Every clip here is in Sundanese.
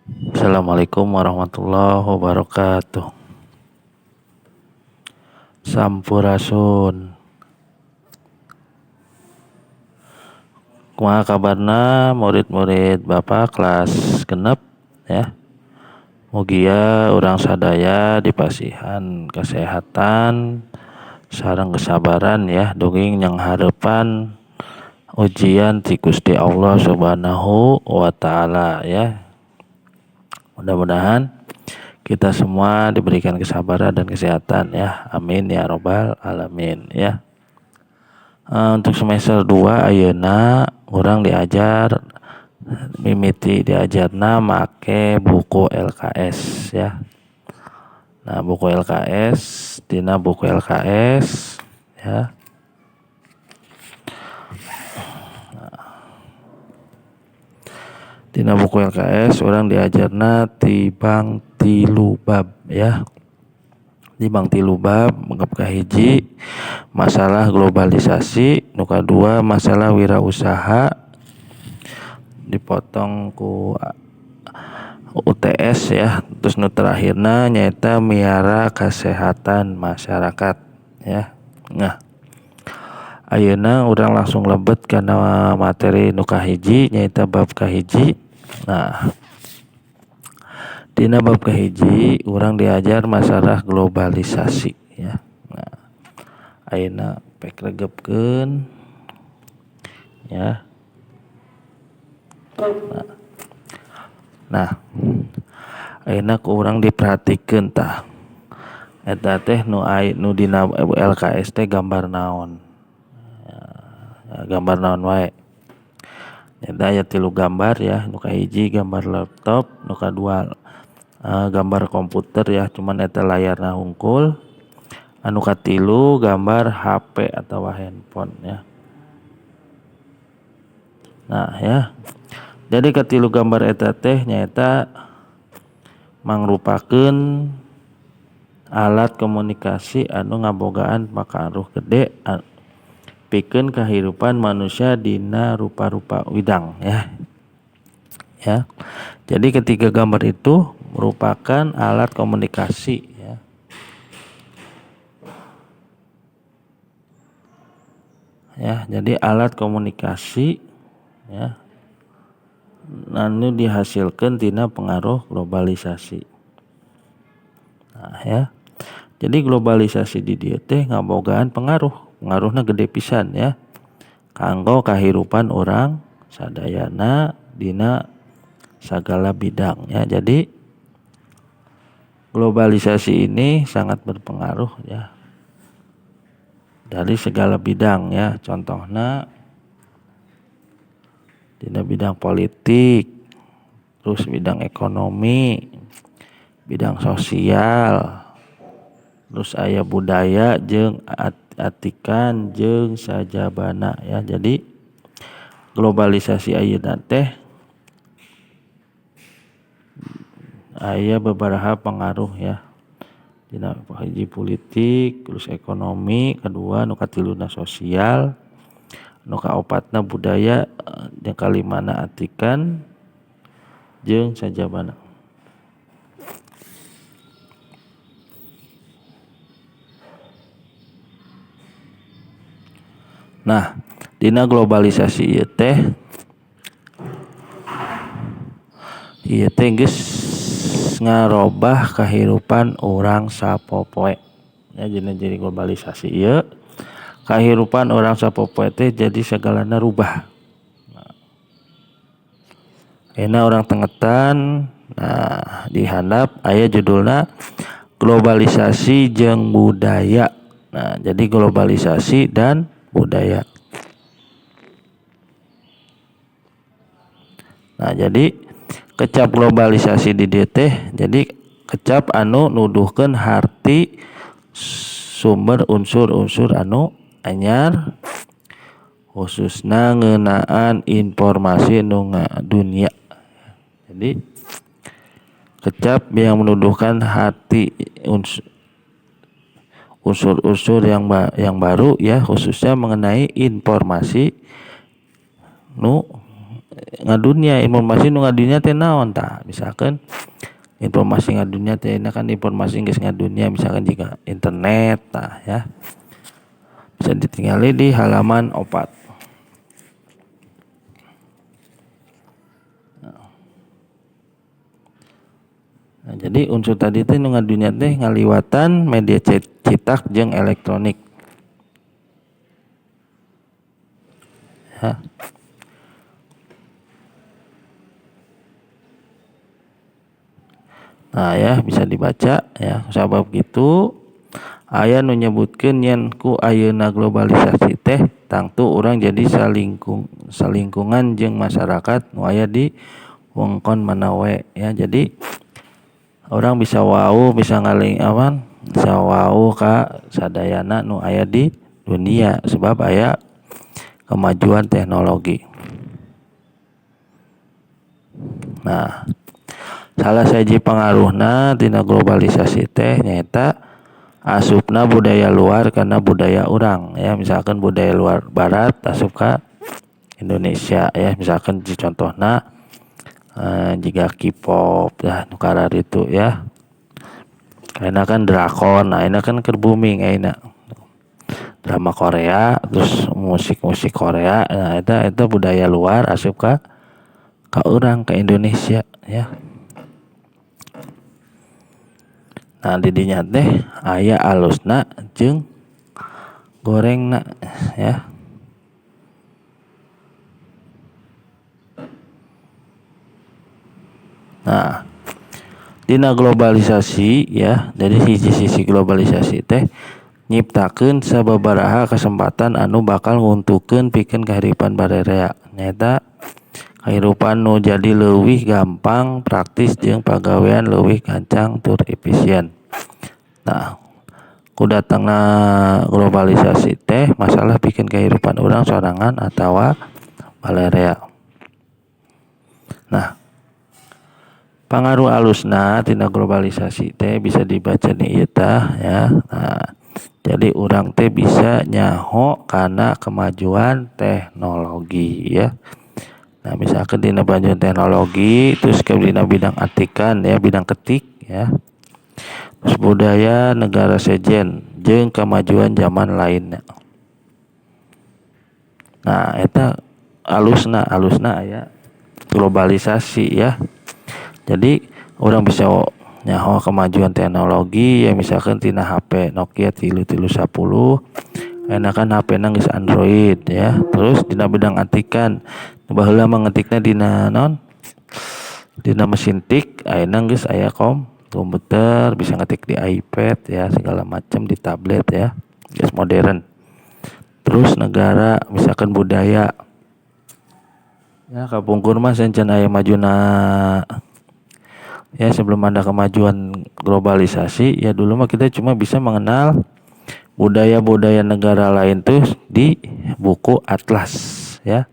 Assalamualaikum warahmatullahi wabarakatuh. Sampurasun. Kumaha kabarna murid-murid Bapak kelas 6 ya. Mugia urang sadaya dipasihan kesehatan sareng kesabaran ya dongeng nyanghareupan ujian ti Gusti Allah Subhanahu wa taala ya. Mudah-mudahan kita semua diberikan kesabaran dan kesehatan ya. Amin ya robbal alamin ya. Untuk semester 2 ayeuna urang diajar mimiti diajarna make buku LKS ya. Nah, buku LKS dina buku LKS ya. Nah, dina buku LKS urang diajarna tibang 3 bab ya. Tibang 3 bab, bab kahiji masalah globalisasi, nu kadua masalah wirausaha dipotong ku UTS ya. Terus nu terakhirna nyaeta miara kesehatan masyarakat ya. Nah, ayeuna urang langsung lebet kana materi nu kahiji nyaeta bab kahiji. Nah, dina bab kahiji urang diajar masalah globalisasi ya. Nah, ayeuna pek regepkeun ya. Nah, ayeuna ku urang diperhatikeun tah. Eta teh nu dina LKS teh gambar naon. Ya, gambar naon wae. Eta aya 3 gambar ya, nu kahiji gambar laptop, nu kadua gambar komputer ya, cuman eta layarna hungkul. Anu katilu gambar HP atau handphone ya. Nah ya. Jadi katilu gambar eta teh nyaeta mangrupakeun alat komunikasi anu ngabogaan pakaruh gede pikeun kahirupan manusia dina rupa-rupa widang ya. Ya. Jadi ketiga gambar itu merupakan alat komunikasi ya. Ya, jadi alat komunikasi ya anu dihasilkan tina pengaruh globalisasi. Nah ya. Jadi globalisasi di dieu teh ngabogaan pengaruh, pengaruhna gede pisan ya. Kanggo kahirupan urang sadayana dina sagala bidang ya. Jadi globalisasi ini sangat berpengaruh ya dari segala bidang ya. Contohna dina bidang politik, terus bidang ekonomi, bidang sosial, terus aya budaya jeung atikan jeung sajabana ya. Jadi globalisasi ayeuna teh aya beberapa pengaruh ya. Dina hiji politik, terus ekonomi, kedua nu katiluna sosial, nu kaopatna budaya, jeung kalimana atikan jeung sajabana. Nah, dina globalisasi ieu teh geus ngarobah kahirupan urang sapopoe. Ya, jadi globalisasi ieu kahirupan urang sapopoe teh jadi sagalana rubah. Nah, ayeuna urang tengetan, nah di handap aya judulna globalisasi jeung budaya. Nah, jadi globalisasi dan budaya. Nah, jadi kecap globalisasi di dieu teh jadi kecap anu nuduhkeun harti sumber unsur-unsur anu anyar khususna ngeunaan informasi nu dunia. Jadi kecap yang menuduhkan hati unsur-unsur yang baru ya, khususnya mengenai informasi nu ngadunya, informasi nu ngadunya teh naon tah, misalkan informasi ngadunya teh kan informasi geus ngadunya misalkan jika internet tah ya. Bisa ditinggali di halaman 4. Nah, jadi unsur tadi teh nu ngadunya teh ngaliwatan media cetak jeung elektronik. Ya. Nah ya bisa dibaca ya, sabab gitu aya nu nyebutkeun yen ku ayeuna globalisasi teh tangtu urang jadi salingkungan jeung masyarakat nu aya di wengkon mana we ya. Jadi orang bisa wau, bisa ngaling awan, bisa wau ka sadayana nu aya di dunia sebab aya kemajuan teknologi. Nah, salah sahiji pangaruhna tina globalisasi teh nyaeta asupna budaya luar karena budaya urang ya, misalkan budaya luar barat asup ka Indonesia ya, misalkan contohna jika K-pop ya nu kararitu ya. Ayeuna kan drakor, nah ayeuna kan keur booming ayeuna. Drama Korea, terus musik-musik Korea, nah eta budaya luar asup ka urang ka Indonesia ya. Nah di dinya teh aya alusna jeung gorengna ya. Nah, dina globalisasi ya, jadi sisi-sisi globalisasi teh nyiptakeun sababaraha kesempatan anu bakal nguntukeun pikeun kahiripan barerea. Nyaeta kahirupan nu jadi leuwih gampang, praktis jeung pagawean leuwih gancang tur efisien. Nah, ku datangna globalisasi teh masalah pikeun kahirupan urang sorangan atawa balerea. Nah, pangaruh alusna tina globalisasi teh bisa dibaca di ieu tah ya. Nah, jadi urang teh bisa nyaho kana kemajuan teknologi ya. Nah, misalkan dina kemajuan teknologi terus ke dina bidang atikan ya, bidang ketik ya. Terus budaya negara sejen jeung kemajuan zaman lainnya. Nah, eta alusna aya globalisasi ya. Jadi orang bisa nyaho kemajuan teknologi ya, misalkan tina HP Nokia 3310, enakan HP na geus Android ya. Terus dina bidang atikan baheula mah ngetikna dina naon? Dina mesin tik, ayeuna geus aya komputer, bisa ngetik di iPad ya, segala macam di tablet ya, geus modern. Terus negara misalkan budaya ya, kapungkur mah sancan aya majuna ya, sebelum ada kemajuan globalisasi ya, dulu mah kita cuma bisa mengenal budaya-budaya negara lain tuh di buku atlas ya.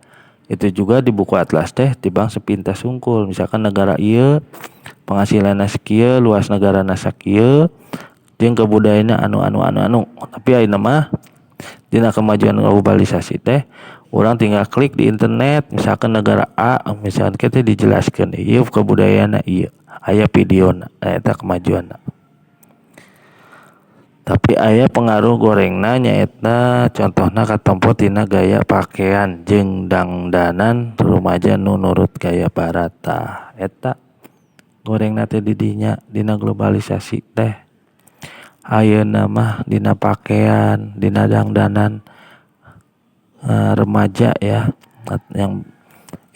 Itu juga di buku atlas teh tibang sepintas sungkul, misalkan negara ieu penghasilanna sakieu, luas negarana sakieu, jeung kebudayaanna anu anu anu anu. Tapi ayeuna mah dina kemajuan globalisasi teh urang tinggal klik di internet, misalkan negara A, misalkan kita dijelaskeun ieu kebudayaanna ieu, aya videona, eta kemajuanna. Tapi aya pengaruh gorengna nyaeta contohna katempo tina gaya pakaian jeung dangdanan rumaja nu nurut gaya barat. Tah eta gorengna teh di dinya dina globalisasi teh. Ayeuna mah dina pakaian, dina dangdanan remaja ya, yang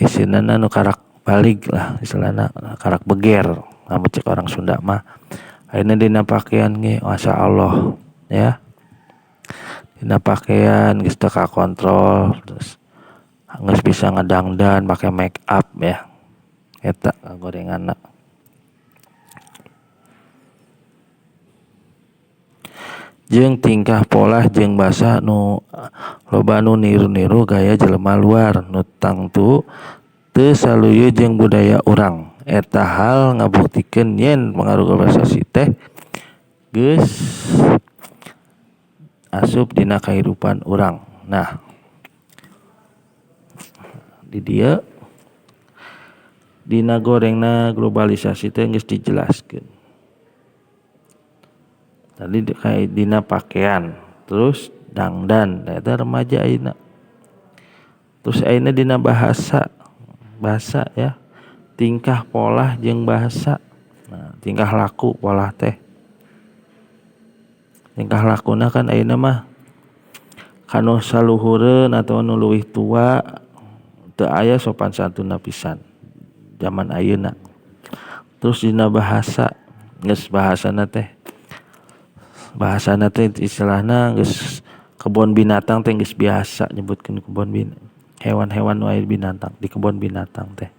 istilahna nu karak balig lah, istilahna karak beger lamun cek orang Sunda mah. Ayeuna dina pakaian ge Masya Allah ya, dina pakaian geus teu kakontrol, terus geus bisa ngedangdan make make up ya, eta gorenganna. Jeung tingkah polah jeung basa nu loba nu niru-niru gaya jelema luar nu tangtu teu saluyu jeung budaya urang. Eta hal ngabuktikeun yen pengaruh globalisasi teh geus asup dina kahirupan urang. Nah, di dieu Dina gorengna globalisasi teh geus dijelaskeun. Tadi kayak dina pakaian, terus dangdan, eta remaja ayeuna. Terus ayeuna dina bahasa, bahasa ya, tingkah pola jeung bahasa. Nah, tingkah laku pola teh. Tingkah lakuna kan ayeuna mah kanu saluhureun atau nu leuwih tua teu aya sopan santunna pisan zaman ayeuna. Terus dina bahasa, geus bahasana teh istilahna geus kebon binatang teh geus biasa nyebutkeun kebon hewan-hewan nu aya binatang di kebon binatang teh.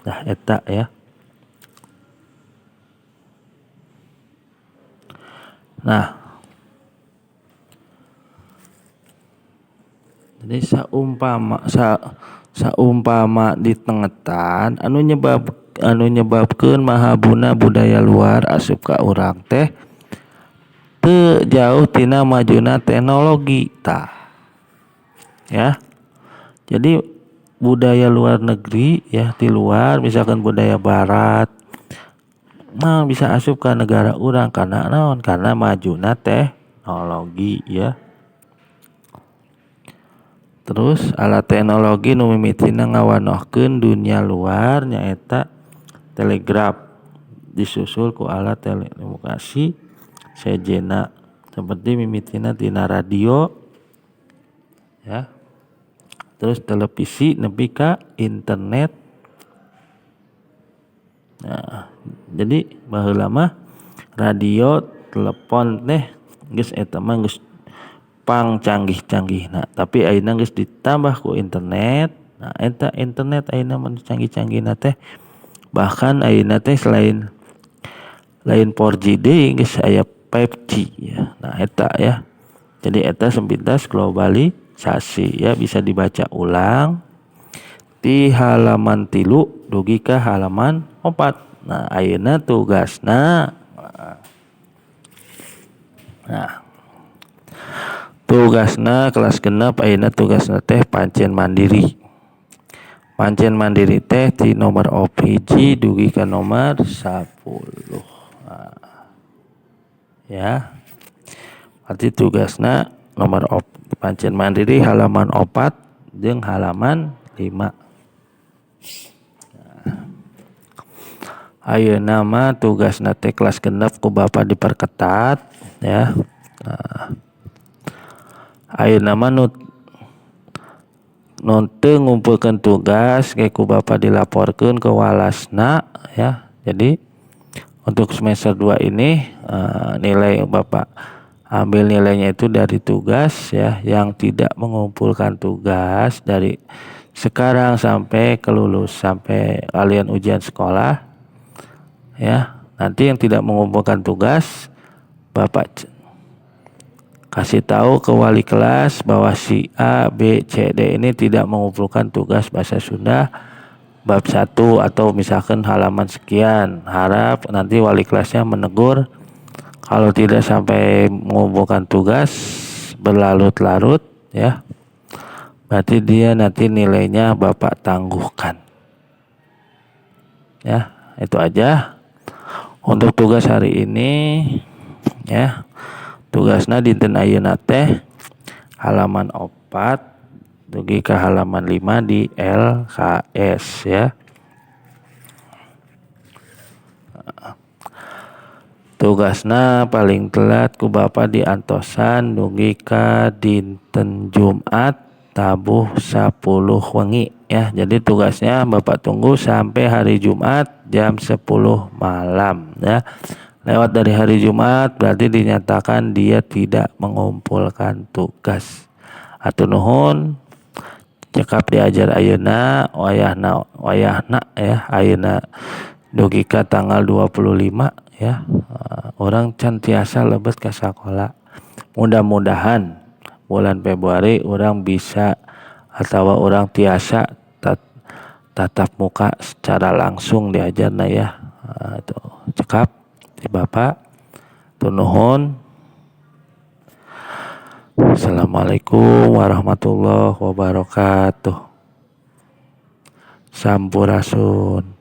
Nah eta ya. Nah, jadi saumpama ditengetan anu nyebabkeun mahabuna budaya luar asup ka urang teh teu jauh tina majuna teknologi tah. Ya. Jadi budaya luar negeri ya di luar misalkan budaya barat nah bisa asup ka negara urang karena naon? Karena majuna teknologi ya. Terus alat teknologi nu mimitina ngawanohkeun dunia luar nyaeta telegraf disusul ku alat telekomunikasi sejenna seperti mimitina tina radio ya. Terus televisi nepi ka internet. Nah, jadi baheula mah radio, telepon teh geus eta mah geus pang canggih-canggihna, tapi ayeuna geus ditambah ku internet. Nah, eta internet ayeuna mah canggih-canggihna teh bahkan ayeuna teh selain lain 4G deui geus aya 5G ya. Nah, eta ya. Jadi eta sepintas globalisasi ya, bisa dibaca ulang di halaman 3 dugi ka halaman 4. Nah, ayeuna tugasna. Nah, tugasna kelas 6 ayeuna tugasna teh pancen mandiri. Pancen mandiri teh di nomor OPG dugi ka nomor 10. Nah, ya. Berarti tugasna nomor pancen mandiri halaman 4 jeung halaman 5. Nah, ayeuna mah tugasna teh kelas 6 ku Bapak diperketat ya. Nah, ayeuna mah nu teu ngumpulkeun tugas ge ku Bapak dilaporkeun ke walasna ya. Jadi untuk semester 2 ini nilai Bapak ambil nilainya itu dari tugas ya. Yang tidak mengumpulkan tugas dari sekarang sampai kelulus sampai kalian ujian sekolah ya. Nanti yang tidak mengumpulkan tugas Bapak kasih tahu ke wali kelas bahwa si A, B, C, D ini tidak mengumpulkan tugas bahasa Sunda bab 1 atau misalkan halaman sekian. Harap nanti wali kelasnya menegur kalau tidak sampai mengumpulkan tugas berlarut-larut ya. Berarti dia nanti nilainya Bapak tangguhkan. Ya, itu aja untuk tugas hari ini ya. Tugasna dinten ayeuna teh halaman 4 dugi ka halaman 5 di LKS ya. Tugasna paling telat ku Bapak diantosan dugi ka dinten Jumat tabuh 10 wengi ya. Jadi tugasnya Bapak tunggu sampai hari Jumat jam 10 malam ya. Lewat dari hari Jumat berarti dinyatakan dia tidak mengumpulkan tugas. Atur nuhun cekap diajar ayeuna wayahna ya ayeuna dugi ka tanggal 25 ya. Orang can tiasa lebet ka sakola. Mudah-mudahan bulan Februari orang bisa atau orang tiasa tatap muka secara langsung diajarna ya. Itu cekap di Bapak. Nuhun. Assalamualaikum warahmatullahi wabarakatuh. Sampurasun.